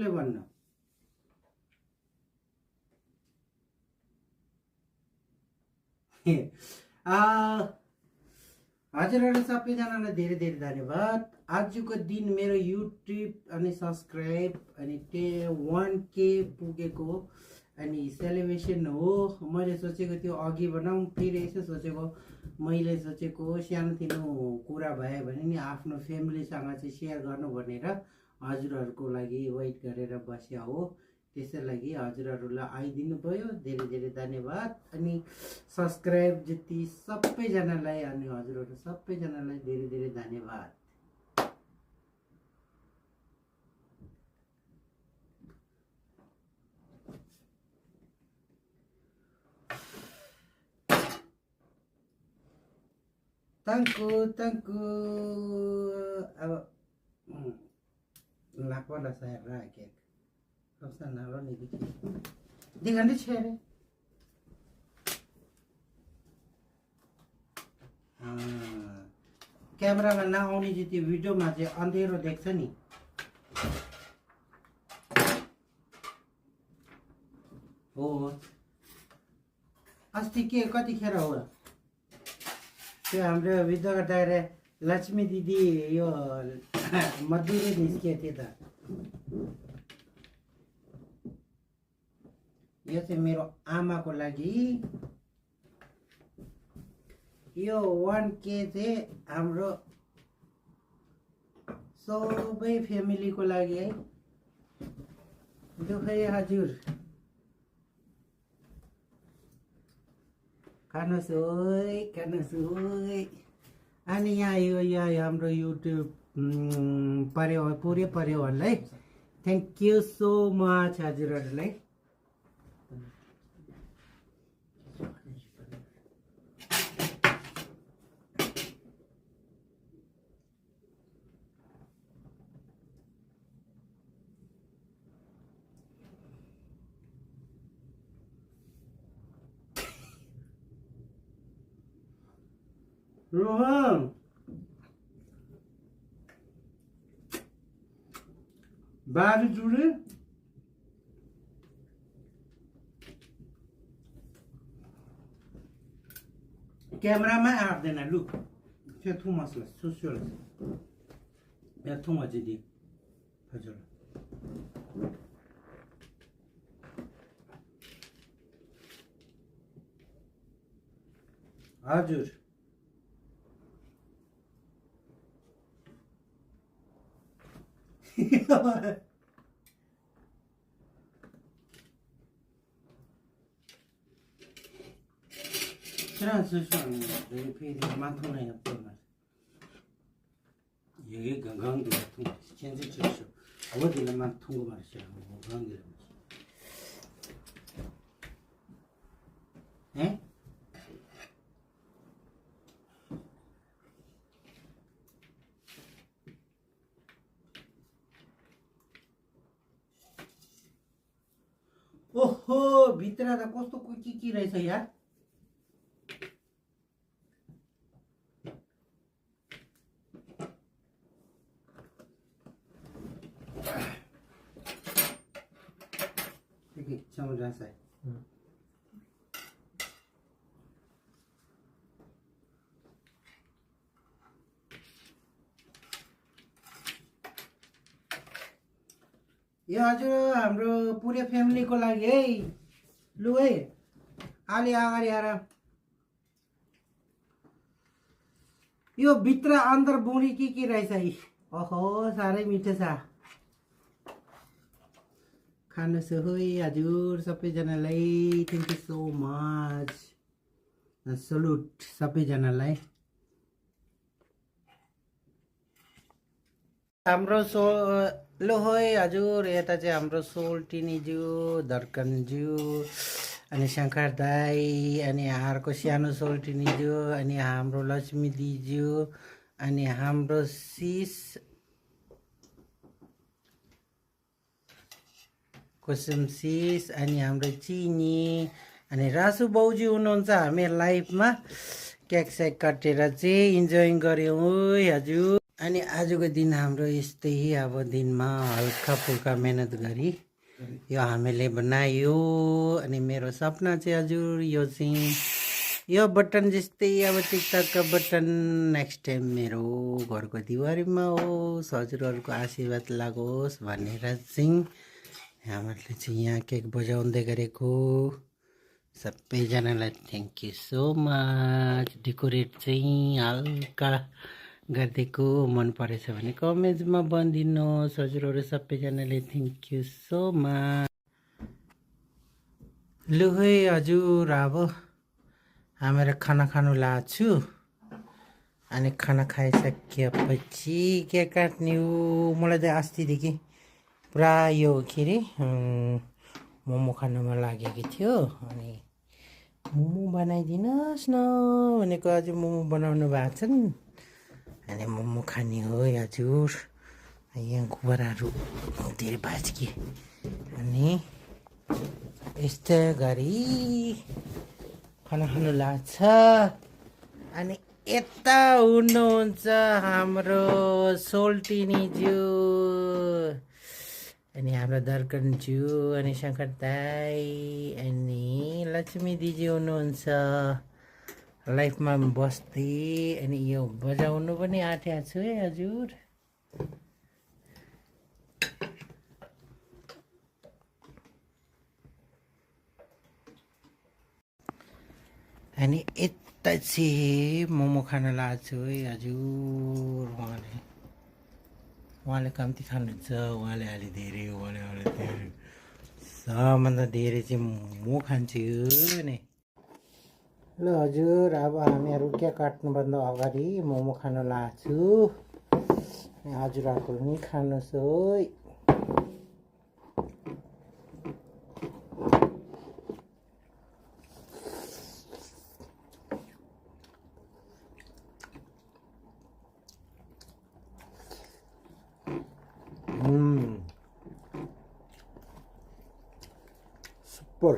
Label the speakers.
Speaker 1: ले भन्न हजुरहरू सबैजनालाई धेरै धेरै धन्यवाद। आजको दिन मेरो युट्युब अनि सब्सक्राइब अनि 1K पुगेको अनि सेलिब्रेसन हो। मैले सोचेको थियो अघि बनाऊँ, फेरि यसो सोचेको मैले सोचेको सानोतिनो कुरा भयो भने नि आफ्नो फ्यामिलीसँग चाहिँ सेयर गर्नु भनेर हजुरहरूको लागि वेट गरेर बस्या हो। त्यसै लागि हजुरहरूलाई आइदिनु भयो, धेरै धेरै धन्यवाद। अनि सब्सक्राइब जति सबैजनालाई अनि हजुरहरू सबैजनालाई धेरै धेरै धन्यवाद। Thank you. Lakwa saya rakyat. Kau sana lo nih dikit. Dengan dia cere. क्यामेरामा नआउने जति भिडियोमा चाहिँ अँधेरो देख्छ नि। हो अस्ति के कतिखेर हो त्यो हाम्रो भिडियो गर्दाखेरि लक्ष्मी दिदी यो मधुरै निस्किएको थियो त। यो चाहिँ मेरो आमाको लागि, यो 1K चाहिँ हाम्रो सबै फ्यामिलीको लागि है। दुखै हजुर खानुहोस् है। अनि यहाँ हाम्रो युट्युब पुरै परिवारलाई थ्याङ्क यू सो मच हजुरहरूलाई। रोहन बारी जुडे क्यामेरामा आउँदैन लु त्यो थु मसला सुस्योल या थु अझै दि हजुर हजुर फेरि माथो नै 여기 건강도 현재 주소 어디를 막 통고 말이야 건강들 에? ओहो भित्र त कस्तो के रहेछ यार। समझ रहा है यो हजुर हाम्रो पुरै फ्यामिलीको लागि है। लु है अलि अगाडि आएर यो भित्र अन्दर बुढी के रहेछ है। ओहो साह्रै मिठो छ। खानुहोस् है हजुर सबैजनालाई thank you so much. Salute सबैजनालाई। हाम्रो लो है हजुर यता चाहिँ हाम्रो सोल्टिनीज्यू धर्कनज्यू अनि शङ्कर दाई अनि अर्को सानो सोल्टिनीज्यू अनि हाम्रो लक्ष्मी दिज्यू अनि हाम्रो सिस कुसुम सिस अनि हाम्रो चिनी अनि रासु बाउजी हुनुहुन्छ हामी लाइभमा केक सेक काटेर चाहिँ इन्जोय गऱ्यौँ है हजुर। अनि आजको दिन हाम्रो यस्तै अब दिनमा हल्का फुल्का मेहनत गरी यो हामीले बनायो। अनि मेरो सपना चाहिँ हजुर यो बटन जस्तै अब टिकटकको बटन नेक्स्ट टाइम मेरो घरको दिवारीमा होस्, हजुरहरूको आशीर्वाद लागोस् भनेर चाहिँ हामीले चाहिँ यहाँ केक बजाउँदै गरेको। सबैजनालाई thank you so much. Decorate चाहिँ हल्का गरिदिएको मन परेछ भने कमेन्टमा भनिदिनुहोस्। हजुरहरू सबैजनाले थ्याङ्क यू सो मच। लु है हजुर, अब हामीहरू खाना खानु लागेको छु। अनि खाना खाइसकेपछि केक काट्ने हो। मलाई चाहिँ अस्तिदेखि पुरा यो के अरे मोमो खानुमा लागेको थियो। अनि मोमो बनाइदिनुहोस् न भनेको, आज मोमो बनाउनु भएको छन्। अनि मोमो खाने हो हजुर। यहाँ गुबाराहरू धेरै भाँच्के। अनि यस्तै गरी खाना खानु लाग्छ। अनि यता हुनुहुन्छ हाम्रो सोल्टिनीज्यू, अनि हाम्रो दर्कनज्यू, अनि शङ्कर दाई, अनि लक्ष्मी दिदी हुनुहुन्छ लाइफमा बस्दै। अनि यो बजाउनु पनि आँटेको छु है हजुर। अनि यता चाहिँ मोमो खान लागेको छु है हजुर। उहाँले कम्ती खानुहुन्छ, उहाँले अलि धेरै, उहाँले धेरै, सबभन्दा धेरै चाहिँ म खान्छु नि। ल हजुर, अब हामीहरू के काट्नुभन्दा अगाडि मोमो खान लाग्छु। हजुरहरूको पनि खानुहोस् है। सुपर।